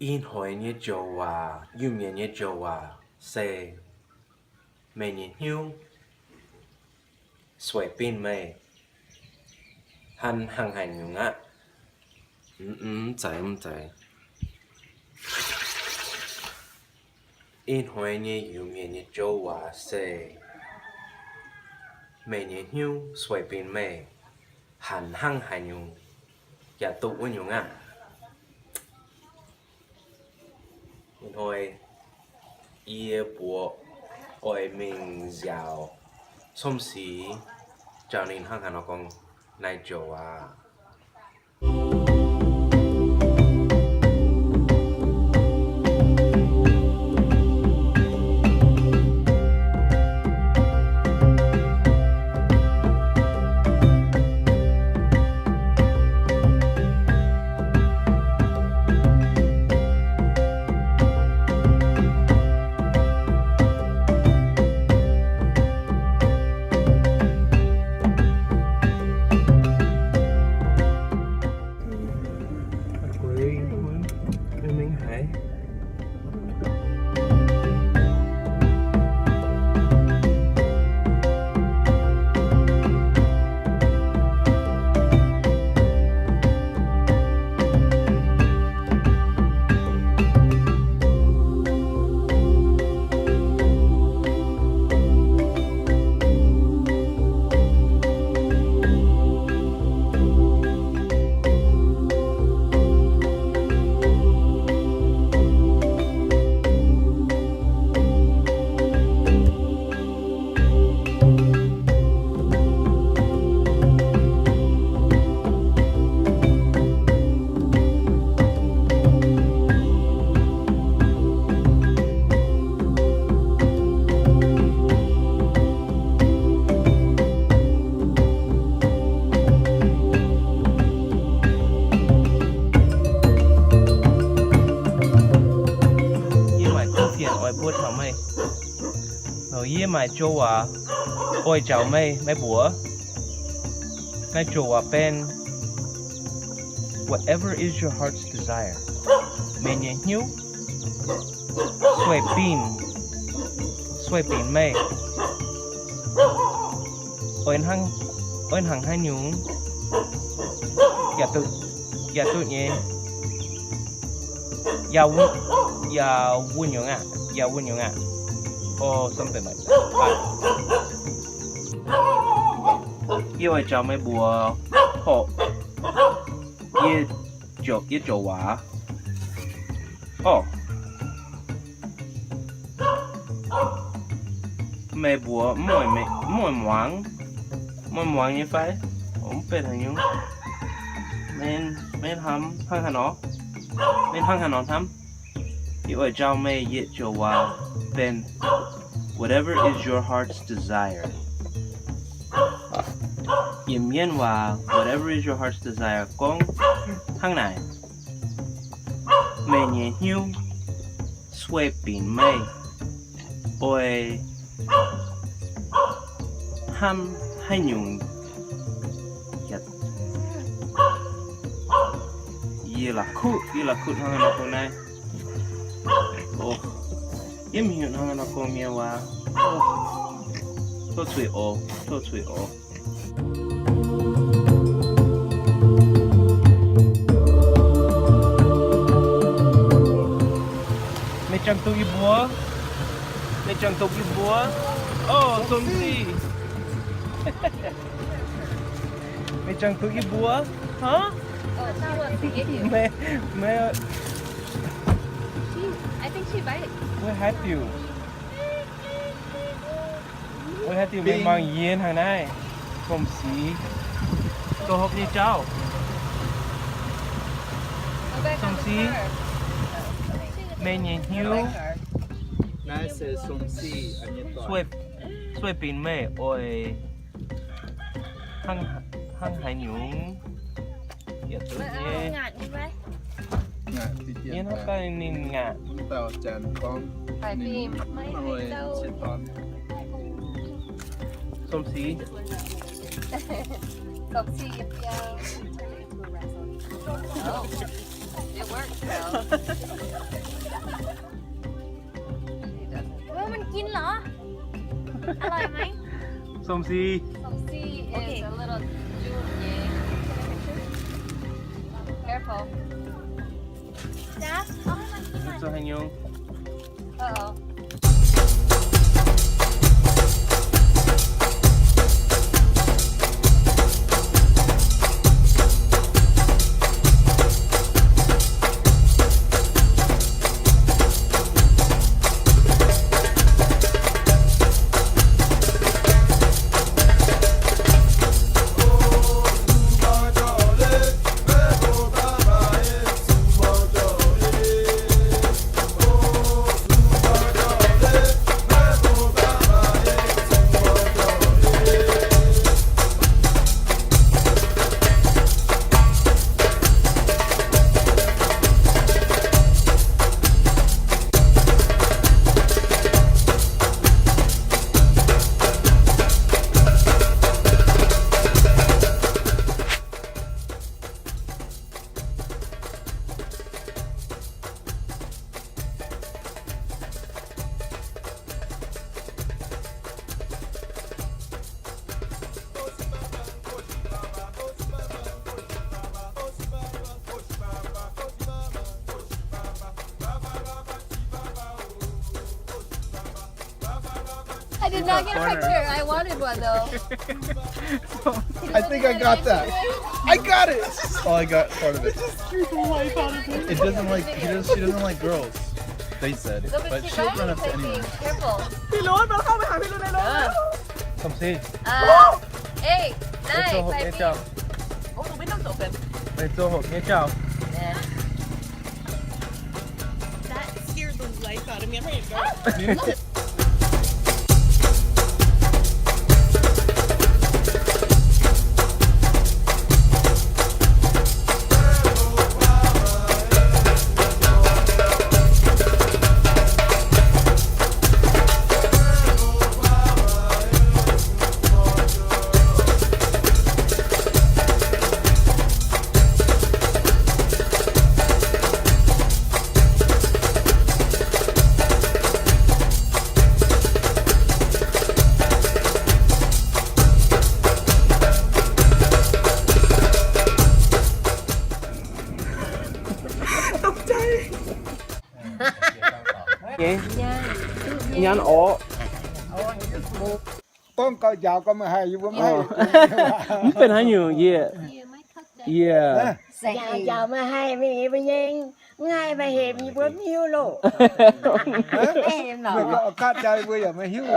Ih hnoi nyei joux waac, Iu-Mienh nyei joux waac se, meih nyei hnyouv sueih binh meih, han hnangv haaix nyungc aqv. Mv zeiz, mv zeiz. Ih hnoi nyei Iu-Mienh nyei joux waac se, meih nyei hnyouv sueih binh meih, han hnangv haaix nyungc yaac duqv wuov nyungc aqv. Ih hnoi yie mbuox oix mingh nziaauc Cong-Sic, nziaauc ninh hnangv haaix nor gorngv naaiv joux waac. Yie maaih kuv fienx oix mbuox taux meih. Yie maaih joux waac oix njaaux meih, meih mbuox. Naaiv joux waac benx, whatever is your heart's desire. Meih nyei hnyouv sueih binh, sueih binh meih, oix hnangv, oix hnangv haaix nyungc yaac duqv, yaac duqv nyei. Yaac wuov, yaac wuov nyungc aqv, yaac wuov nyungc aqv. Or something like that. Yie oix njaaux meih mbuox horpc yie joux, yie joux waac. Orqv, meih mbuox mv oix, mv oix muangx, mv oix muangx nyei fai? Mv benx haaix nyungc. Meih, meih hnamv hnangv haaix nor, meih hnamv haaix nor hnamv. Yie oix njaaux meih yietc joux waac benx, whatever is your heart's desire. Yiem Mienh waac whatever is your heart's desire gorngv hnangv naaic, meih nyei hnyouv sueih binc meih, oix hnamv haaix nyungc. Yie la'kuqv, yie la'kuqv hnangv nor gorngv naaiv. Yie mv hiuv hnangv nor gorngv mienh waac. Tov zuiz oc, tov zuiz oc. Meih jangx duqv yie mbuo? Meih jangx duqv yie mbuo? Oh, Song Si. Meih jangx duqv yie mbuo? Huh? Oh, she wants to give you. Meih, meih. She, I think she bites. We'll help you. We'll help you. Meih mangc yie hnangv naaiv. Song Si. Go hopv nyei jauv. Song Si. Meih nyei hnyouv. Naaiv se Song Si. Sueih, sueih binc meih oix hnangv, hnangv haaix nyungc. Yie duqv nyei. Yie hnamv daaih ninh ngaatc. Song Si. Song Si, yie biauv. It works, though. เฮ้ย มันกินเหรอ อร่อยไหม ส้มสี่ ส้มสี่ is a little juicy. Careful. Dad, เอาให้มันกินหน่อย จะให้ยุง Uh-oh. I did not get a picture. I wanted one though. I think I got that. I got it. It's just all I got, part of it. It just scared the life out of me. It doesn't like, he doesn't, she doesn't like girls, they said. But she'll run up to anyone. Careful. พี่ลุ้น มันเข้าไปหาพี่ลุ้นในรถแล้ว ส้มสี่ Uh, eight, nine, five. โอ้ the window's open. เฮ้ย โจหก เนี่ยเจ้า Yeah. That scared the life out of me. I'm ready to go. Nyanc orqc. Gorngv gauh njaaux gauh maaih haih yie mbuo maiv. Mv benx haaix nyungc yie. Yie. Njaaux njaaux maaih haih mingh yie mbuo nyei. Mv haih maaih hemx yie mbuo mv hiuv loh. Meih gorngv katv jaa yie mbuo yaac maiv hiuv.